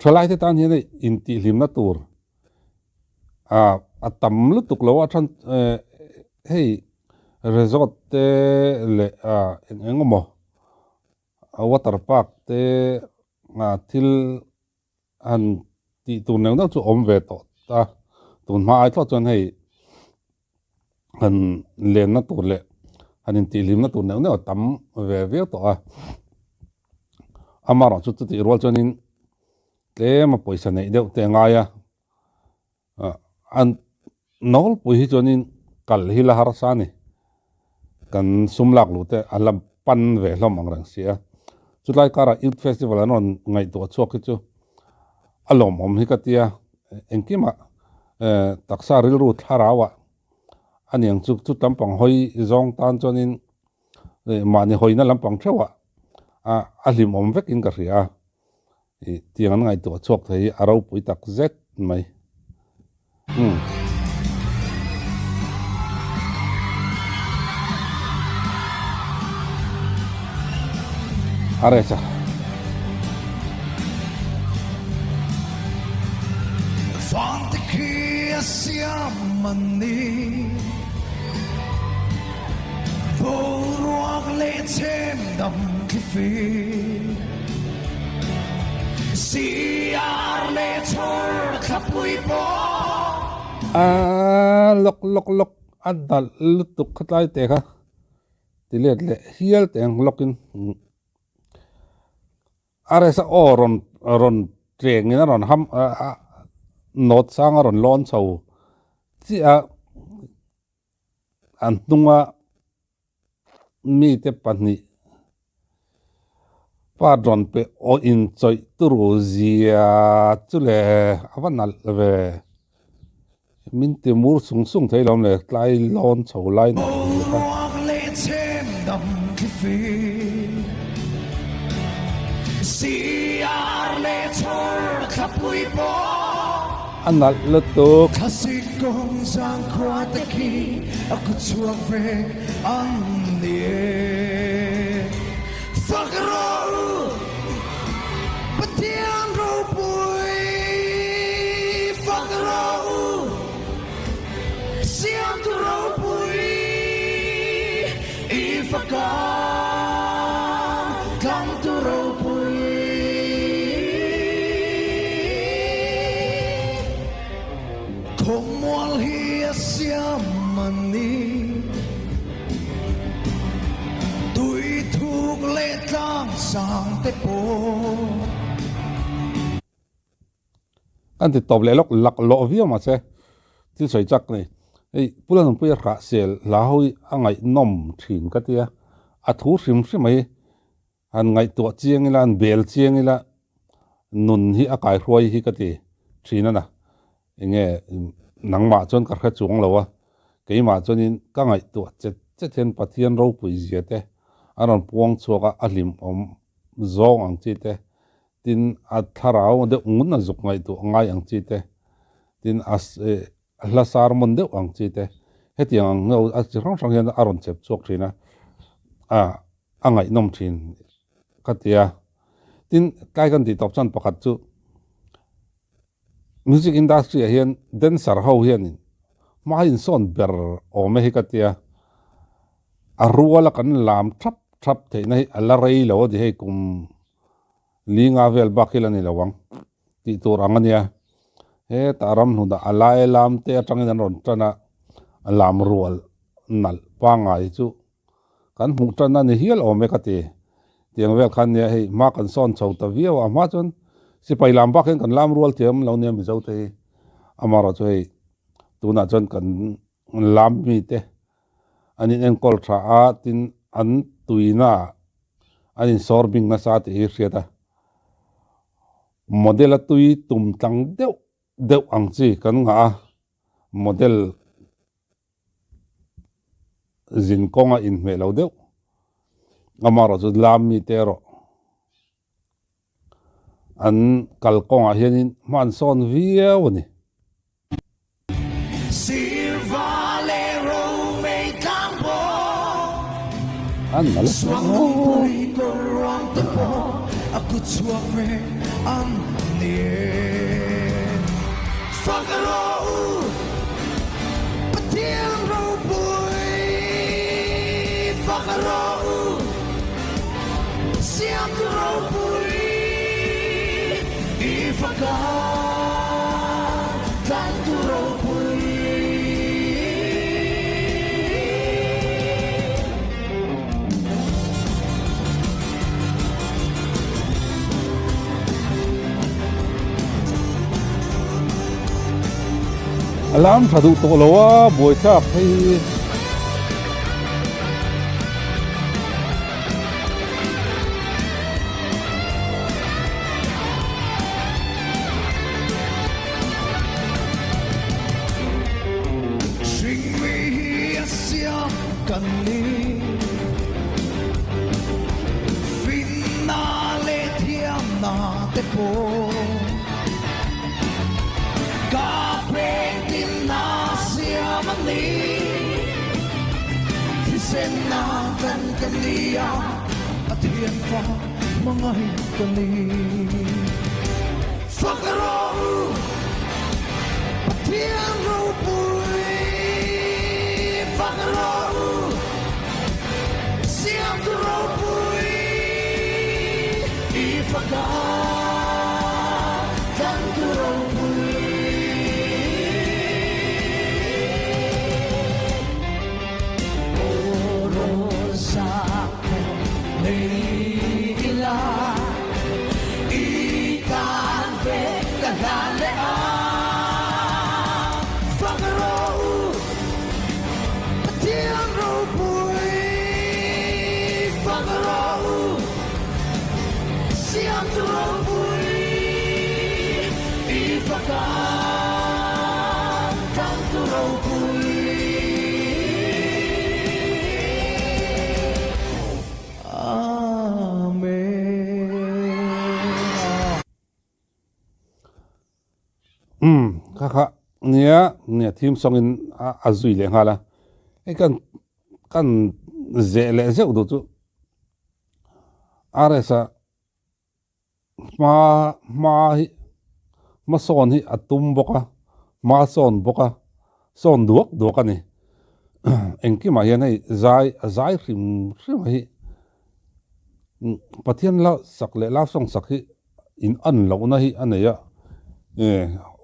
Thalaite tan hian hei intihhlimna tur ah a tam lutuk lo a then hei resort te leh ah eng eng emaw water park te ah thil han tih tur neuh neuh chu awm ve tawh ta tun hma ai thlawt chuan hei han lenna tur leh han intihhlimna tur neuh neuh a tam ve viau tawh a amaherawhchu chutih rual chuanin tlem a pawisa neih deuh te a ngai a ah an nawlpui hi chuanin kal hi la harsa a ni kan sum lak luh te a la pan ve hlawm ang reng si a chutlai karah youth festival an rawn ngaihtuah chhuak hi chu a lawmawm hi ka tia engkimah eh taksa rilru thlarau ah a niang chu chu lampang hawi zawng tan chuanin eh mahni hawina lampang theuh ah ah a hlimawm vekin ka hria a. Ih tiang an ngaihtuah chhuak thei hi a ropui tak zet mai. Umm. A reh cha. Vante khi a siam an ni. Boruak leh chhem dam thlifim. Siar leh chhawr thlapui pawh. A lawk lawk lawk a dalh lutuk kha tlai teh kha ti let leh hial teh ang lawkin. A resa aw rawn rawn tleng in a rawn ham a nawt sang a rawn lawn chho chiah a. An hnunga mite pahnih part rawn pe aw inchawih turu zia chu le a va nalh ve min ti mur sung sung thei lawm le tlai lawn chho lai nalh zia kha. A nalh lutuk. I faka tlangtu ropui. Khawmual hi a siam a ni. Tui thuk leh tlang sang te pawh. Kan ti tawp leh lawk lak lawh viau mahse thil sawi chak a ni. Hei Pu Lalnunpuia hrah sel hla ho hi a ngaihnawm thin ka tia, a thu hrim hrim mai han ngaihtuah chiang ila han bel chiang ila nun hi a kaihruai hi ka ti thin a na. Enge nangmah chuan ka hre chuang lo a, keimah chuanin ka ngaihtuah chet chet hian Pathian ropui zia te a rawn puang chhuak a, a hlimawm zawng ang chi te Tin, a thlarau deuh ngun a zuk ngaihtuah ngai ang chi te, tin a hla sermon deuh ang chi te, hetiang ang ho a chi hrang hrang hian a rawn chep chhuak thin a, a ngaihnawm thin ka ti a. Tin, tlai kan tih tawp chuan pakhat chu music industry ah hian dancer ho hianin hma insawn ber awm e hi ka ti a, a ruala kan lam thap thap theihna hi a la rei lo a ni hei kum Li nga vel bak hi la ni lo ang tih tur ang a nia. Hetah ram hnunah a lai lam te atangin an rawn tan a, a lam rual nalh pangngai chu kan hmuh tan a ni hial awm e ka ti. Tiang vel khan nia hei hma kan sawn chho ta viau a, a hma chuan sipai lam bak hian kan lam rual thiam lo nia Mizo te hi. Amaherawhchu hei tunah chuan kan lam mite an inenkawl tha a, tin an tuina an insawr bing nasa tih hi hriat a, model a tui tum tlang deuh deuh ang chi kan ngah a, model zin kawnga inhmeh lo deuh amaherawhchu lam mite erawh an kalkawngah hianin hma an sawn viau a ni. An nalh. Kutchhuak ve an ni e. Fak rawh u Pathian ropui, fak rawh u Siamtu ropui, i fak a Tlantu ropui. A lam tha duh tawh lo a buaithlak phei hi. Hringmi hi a siam kan ni. Finna leh thiamna te pawh ka pengtinna siam a ni. Thisenna kan ka ni a, Pathian fa hmangaih ka ni. Fak rawh u Pathian ropui, fak rawh u Siamtu ropui, i fak a Tlantu ropui. Aw rawn sak pawh nei ila. I tan ve ka hlan leh a. Fak rawh u Pathian ropui, fak rawh u Siamtu ropui, i fak a Tlantu ropui. Amen. Umm kha kha nia nia theme song in a zui leh nghal a hei kan kan zeh leh zeuh duh chu RS a Hma hma hi hma sawn hi a tum bawk a, hma sawn bawk a, sawn duak duak a ni. Engkimah hian hei zai a zai hrim hrim hi Pathian la sak leh love song sak hi in an lohna hi a nei a,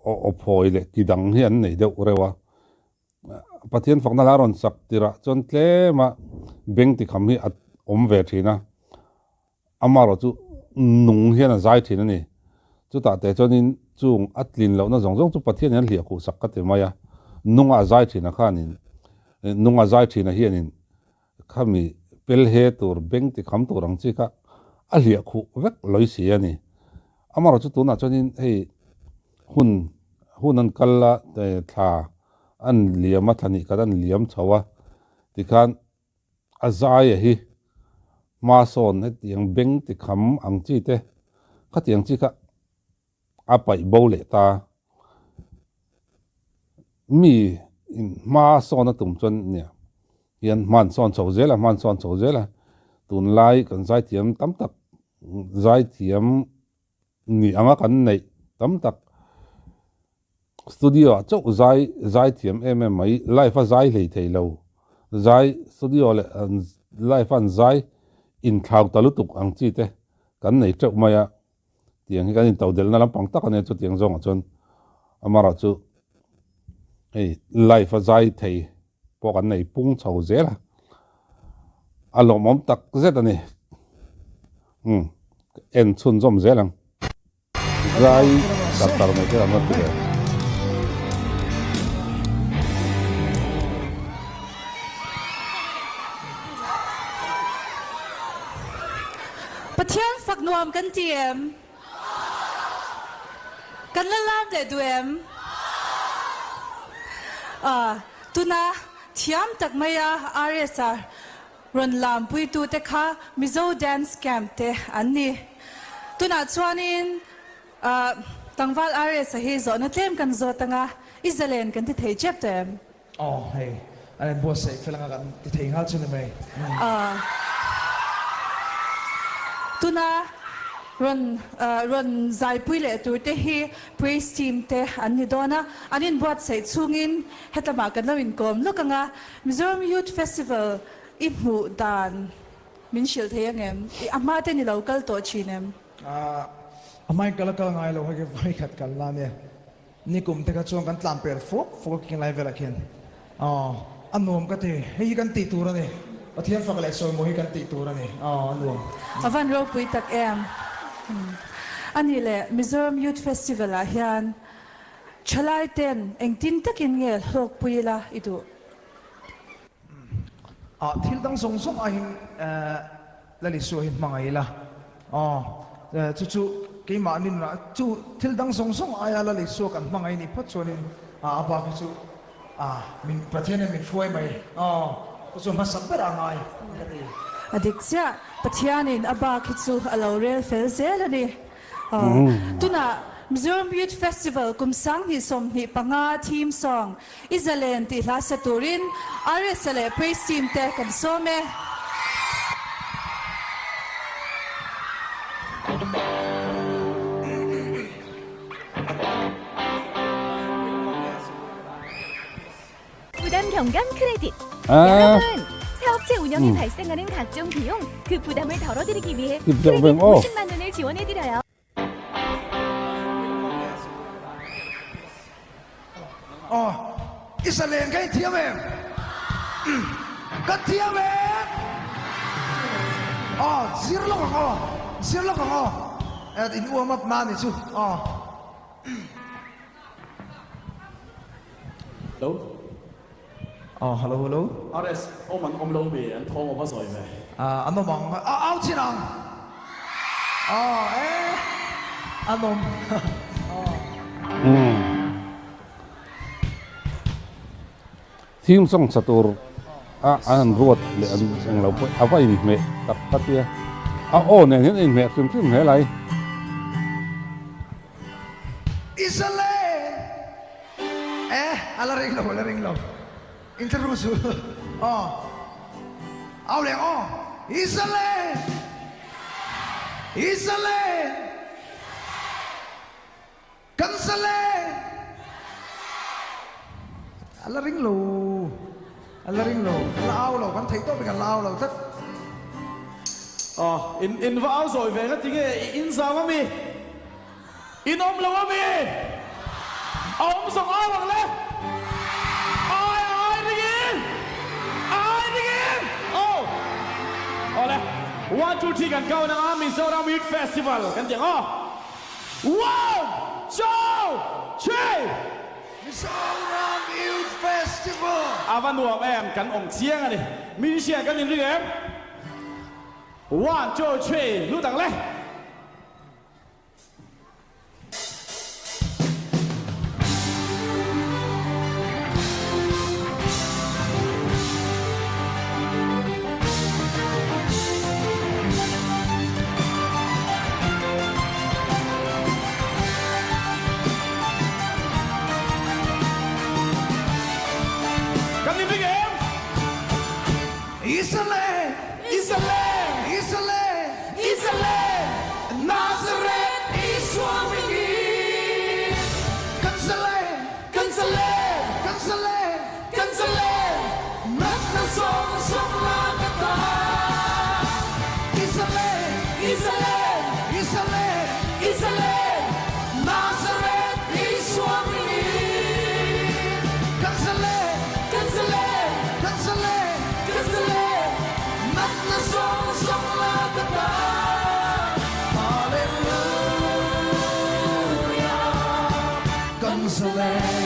aw phawi leh ti dang hi an nei deuh reuh a. Pathian fakna la rawn sak tirah chuan tlema beng tikham hi a awm ve thin a. Amaherawh chu nung hian a zai thin a ni. Chutah teh chuanin chung a tlin lohna zawng zawng chu Pathian hian hliah khuh sak ka ti mai a. Nunga a zai thin a khanin, nunga zai thin a hianin khami pel he tur, beng ti kham tur ang chi kha a hliah khuh vek lawi si a ni. Amaherawh chu tunah chuanin hei hun, hun an kal a, thla an liam a, thla hnih khat an liam chho a, tikhan A zaia hi hma sawn hetiang beng ti kham ang chi te khatiang chi kha a paih bo leh ta. Mi in hma sawn a tum chuan nia hian hman sawn chho zel a, hman sawn chho zel a, tunlai kan zaithiam tam tak zaithiam ni anga kan neih tam tak Studio ah chauh zai zai thiam em em mai, live a zai hlei thei lo, zai studio leh live a an zai inthlau ta lutuk ang chi te kan nei teuh mai a, tiang hi kan intodelhna lampang tak a nia chutiang zawngah chuan amarawh chu hei live a zai thei pawh kan nei pung chho zel a, a lawmawm tak zet a ni, umm en chhunzawm zel ang. Zai doctor mai te an rawn ti ve. Pathian fak nuam kan ti em? Kan la lam leh duh em? Tuna thiam tak maia RSR Rawn lampuitute kha Mizo Dance Camp te an ni. Tunah chuanin Tlangval RS-a hi zawhna tlem kan zawt ang a, i zalen kan ti thei tep tawh em? Aw, hei, an inbuatsaih fel anga kan ti thei nghal chu ni mai. Tuna. Rawn rawn zaipui leh tur te hi Praise Team te an ni dawn a, an inbuatsaih chhungin hetlama kan lo inkawm lawk ang a, Mizoram Youth Festival i hmuh dan min hrilh thei ang em? I a hma te ni lo kal tawh thin em? A hmain kal a kal ngai lo, hei khi vawikhat kal na ania. Nikum te kha chuan kan tlan pel fawk fawk a king lai velah khian aw a nuam ka ti, hei hi kan tih tur a ni, Pathian fak leh sawi maw hi kan tih tur a ni, aw a nuam. A van ropui tak em. A nih leh Mizoram Youth Festival ah hian thalai ten engtin takin nge hlawkpui ila i duh? Ah thil dang zawng zawng aiin Lal Isua hi hmangaih ila aw chu chu keimah nunah chu thil dang zawng zawng aia Lal Isua kan hmangaih nih phawt chuanin a bak hi chu min Pathian hian min hruai mai aw chu chu hmasa ber a ngai ka ti. A dik chiah, Pathianin a bak hi chu a lo rel fel zel a ni. Tunah Mizoram Youth Festival kum 2025 theme song I zalen tih hla sa turin RSA leh Praise Team te kan sawm e. 부담 경감 크레딧. 아. 여러분, 사업체 운영에 발생하는 각종 비용 그 부담을 덜어드리기 위해 그 부담, 크레딧 어. 50만 원을 지원해드려요. Aw, i zalen ka inthiam em? Ka thiam em? Aw, zir lawk ang aw, zir lawk ang aw. In warm up na ni chu aw. Hello. Aw, hello hello. RS, awm an awm lo mi, an thawng awm a zawi ve. An awm ang, a au chin ang. Aw, e, an awm. Umm. Theme song sa tur a an han ruat leh an eng lo pawh a va inhmeh tak ka tia. A aw nen hian a inhmeh hrim hrim hle lai. Israel eh a la ring lo a la ring lo inthlahrung su aw au leh aw Israel Israel kan zale a la ring lo a la ring lo kan la au lo kan theih tawp in kan la au lo tlat. Aw in in va au zawi ve nga tinge i in zam ami? In awm lo ami? A awm zawng au ang le. Ai ai ringin! Ai ringin! Aw! Awle. One two three kan count ang a Mizoram Youth Festival kan ti ang aw. One two three! Mizoram Youth Festival! A va nuam em, kan awm chiang a ni. Musician kan inring em? One two three lut ang le. Kan inring em? Israel! Israel! Israel! Israel! Nazareth Isua mingin! Kan zalen! Kan zalen! Kan zalen! Kan zalen! Natna zawng zawng lak ata! Israel! Israel! Israel! Israel! Nazareth Isua mingin! Kan zalen! Kan zalen! Kan zalen! Kan zalen! Natna zawng zawng lak ata! Hallelujah! Kan zalen!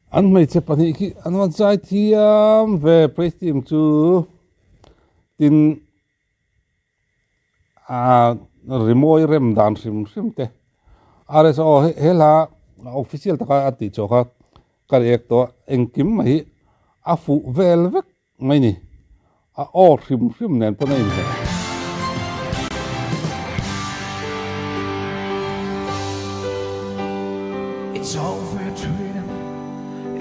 An hmeichhe pahnih khi an rawn zai thiam ve praise team chu tin ah rimawi rem dan hrim hrim te RSO he hla official taka a tih chhuah kha ka react tawh a engkim mai hi a fuh vel vek mai ni a aw hrim hrim nen pawn a inhmeh. I chau ve thin em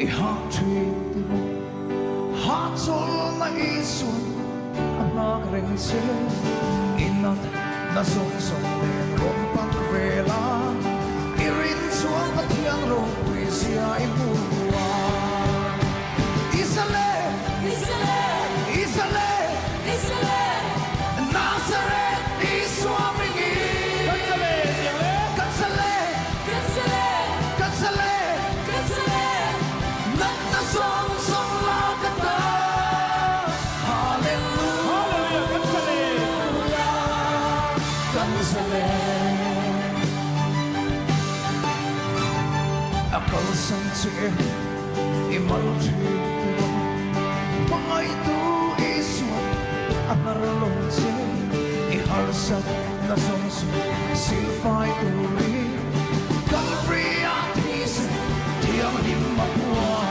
i hah thin tih hah chawlhna Isuan a hma ka. reng che I nat na zawng zawng nen rawn pan ve la I rin chuan Pathian ropui zia i hmu a I zale I zale Nazareth Isua hmingin Kan zale tiang le Kan zale Kan zale Natna zawng zawng la ka ta Hallelujah kan zale Hallelujah kan zale A kalsan che i mal thin tiraw Hmangaihtu Isua a hnar lo che i harsat na zawng zawng silfai turin Calvary-a thisen thianghlim a puan.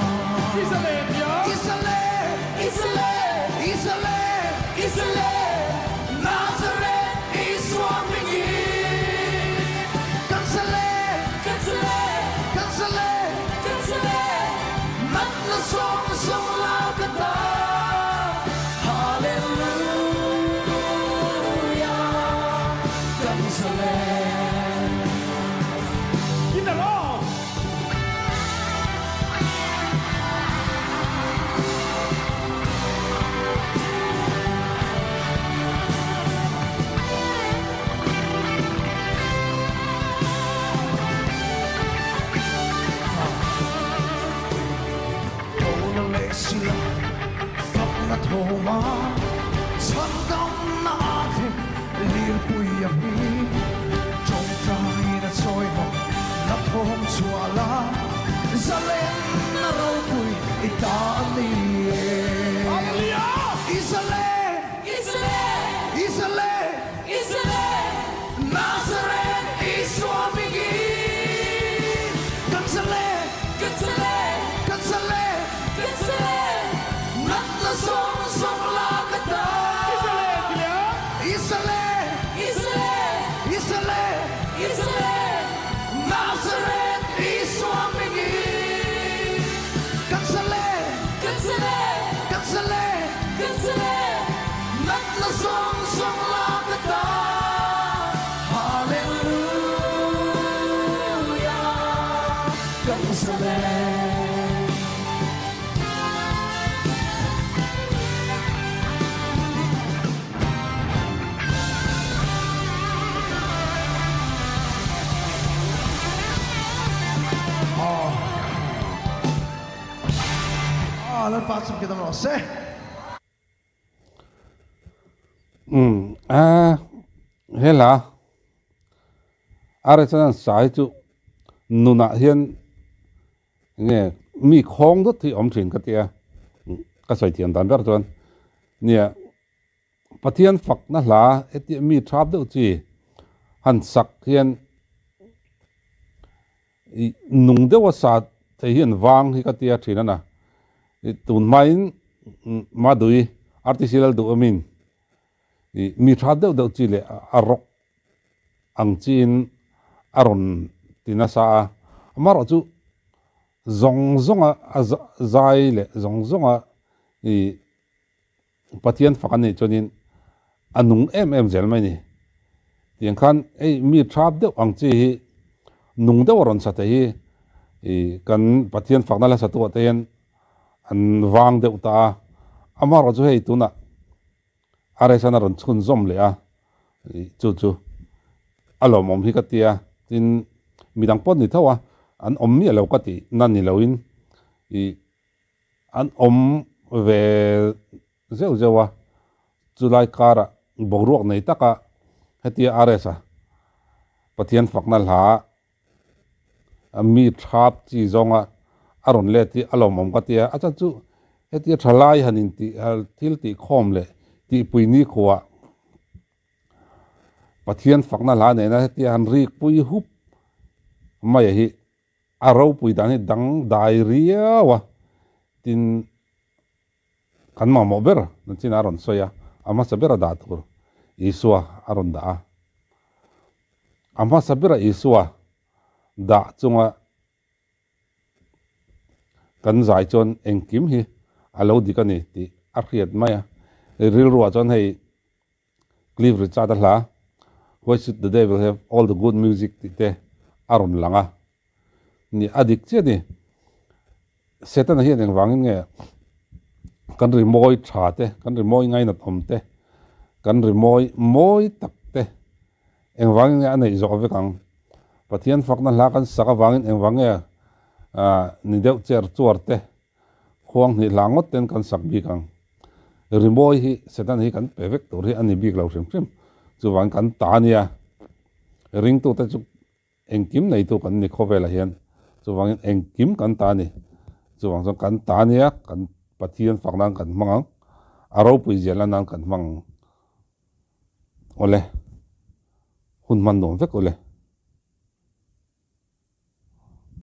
I zalen nia. I zalen, i zalen, i zalen, i zalen, Nazareth Isua hmingin. Kan zalen, kan zalen, kan zalen, kan zalen, natna zawng zawng la ka ta. Hallelujah, kan zalen. Guitar aw! Paula leh Sila fakna thawma chhandamna a thleng lirpui a hming tawngtain a chawi hnawk na thawm chhuah la zalenna ropui i ta a ni e. Hallelujah! I zalen! I zalen! Nazareth Isua hmingin kan zalen! Kan zalen! Natna zawng zawng la ka ta. I zalen ti leh a. I zalen! I zalen! Nazareth Isua hmingin kan zalen! Kan zalen! Natna zawng zawng la ka ta. Hallelujah kan zalen. Aw Lalpa chu ka dam rawh se. Umm a hela a resonance sa hi chu nunah hian Nge mi khawng dawt hi awm thin ka tia, ka sawi thiam dan ber chuan nia Pathian fakna hla hetiang mi thap deuh chi han sak hian ih nung deuha sa thei hi an vang hi ka tia thin a na. Tun hmain Madui RTC Lalduhawmin ih mi tha deuh deuh chi leh a rawk ang chiin a rawn ti nasa a, amaherawh chu zawng zawnga a zai leh zawng zawnga ih Pathian fak a nih chuanin a nung em em zel mai a ni. Tiang khan hei mi thap deuh ang chi hi nung deuh a rawn sa thei hi ih kan Pathian fakna la satuah te hian an vang deuh ta a, amaherawh chu hei tunah A resan a rawn chhunzawm leh a, chu chu a lawmawm hi ka tia, tin midang pawh ni tho a, an awm miah lo ka tih na ni loin ih an awm ve zeuh zeuh a, chulai karah boruak nei taka hetia RS a Pathian fakna hla mi thap chi zawnga a rawn let hi a lawmawm ka tia, a chan chu hetia thalai han intih thil tih khawm leh tihpui ni khuah Pathian fakna hla nena hetia han rik pui hup mai hi a ropui dan hi dang dai riau a, tin kan mamawh ber chin a rawn sawi a, a hmasa ber a dah tur Isua a rawn dah a. A hmasa berah Isua dah chunga kan zai chuan engkim hi a lo dik a ni tih a hriat mai a. Rilruah chuan hei. Cliff Richard-a hla Why Should the Devil Have All the Good Music tih te a rawn lang a. Ni a dik chiah ni. Setana hian engvangin nge kan rimawi tha te, kan rimawi ngainat awm te, kan rimawi mawi tak te engvangin nge a neih zawh vek ang? Pathian fakna hla kan sak avangin engvang nge ni deuh cher chuar te, khuang hnih hla ngawt ten kan sak bik ang? Rimawi hi Setana hi kan pe vek tur hi a ni bik lo hrim hrim. Chuvangin kan ta a nia. Ringtute chu Engkim neitu kan ni khawvelah hian chuvangin engkim kan ta a ni. Chuvang chuan kan ta nia kan Pathian fak nan kan hmang ang, a ropui ziah lan nan kan hmang ang. Awle, hun hman nuam vek awle.